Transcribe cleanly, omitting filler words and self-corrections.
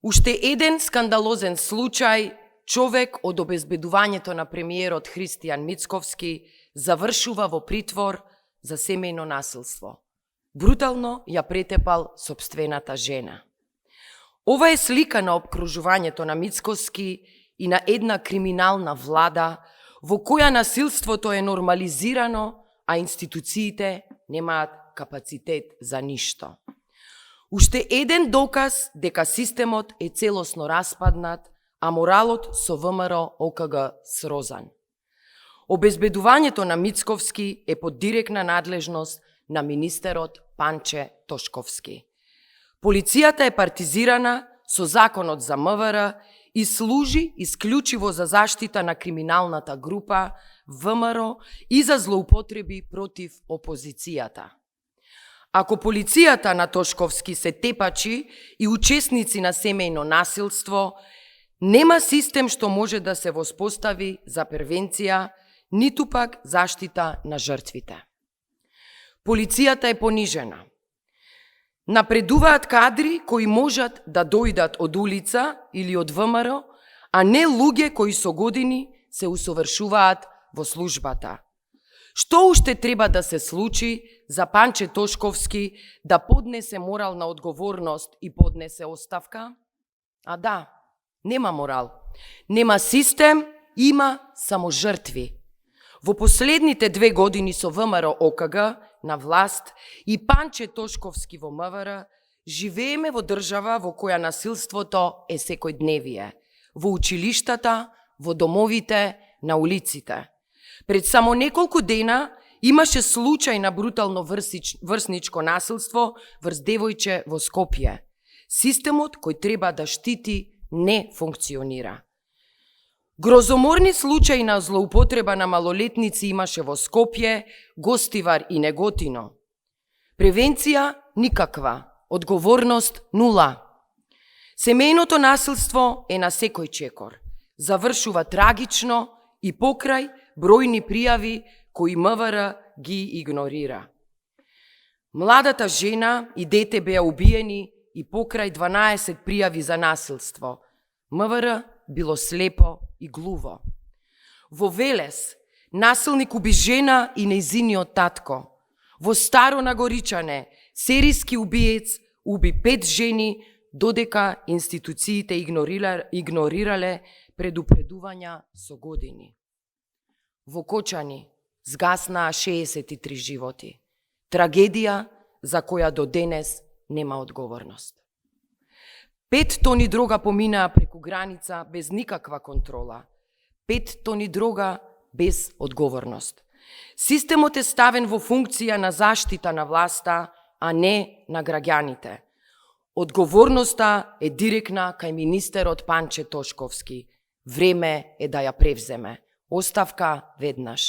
Уште еден скандалозен случај, човек од обезбедувањето на премиерот Христијан Мицковски завршува во притвор за семејно насилство. Брутално ја претепал сопствената жена. Ова е слика на обкружувањето на Мицковски и на една криминална влада во која насилството е нормализирано, а институциите немаат капацитет за ништо. Уште еден доказ дека системот е целосно распаднат, а моралот со ВМРО ОКГ срозан. Обезбедувањето на Мицковски е под директна надлежност на министерот Панче Тошковски. Полицијата е партизирана со законот за МВР и служи исклучиво за заштита на криминалната група ВМРО и за злоупотреби против опозицијата. Ако полицијата на Тошковски се тепачи и учесници на семејно насилство, нема систем што може да се воспостави за превенција, ниту пак заштита на жртвите. Полицијата е понижена. Напредуваат кадри кои можат да дојдат од улица или од ВМРО, а не луѓе кои со години се усовршуваат во службата. Што уште треба да се случи за Панче Тошковски да поднесе морална одговорност и поднесе оставка? А да, нема морал, нема систем, има само жртви. Во последните 2 години со ВМРО ОКГ на власт и Панче Тошковски во МВР, живееме во држава во која насилството е секојдневие, во училиштата, во домовите, на улиците. Пред само неколку дена имаше случај на брутално врсничко насилство врз девојче во Скопје. Системот кој треба да штити не функционира. Грозоморни случаи на злоупотреба на малолетници имаше во Скопје, Гостивар и Неготино. Превенција никаква, одговорност нула. Семејното насилство е на секој чекор. Завршува трагично и покрај бројни пријави кои МВР ги игнорира. Младата жена и дете беа убиени и покрај 12 пријави за насилство. МВР било слепо и глуво. Во Велес насилник уби жена и нејзиниот татко. Во Старо Нагоричане серијски убиец уби 5 жени, додека институциите игнорирале предупредувања со години. Во Кочани згаснаа 63 животи. Трагедија за која до денес нема одговорност. 5 тони дрога поминаа преку граница без никаква контрола. 5 тони дрога без одговорност. Системот е ставен во функција на заштита на власта, а не на граѓаните. Одговорноста е директна кај министерот Панче Тошковски. Време е да ја превземе. Оставка веднаш.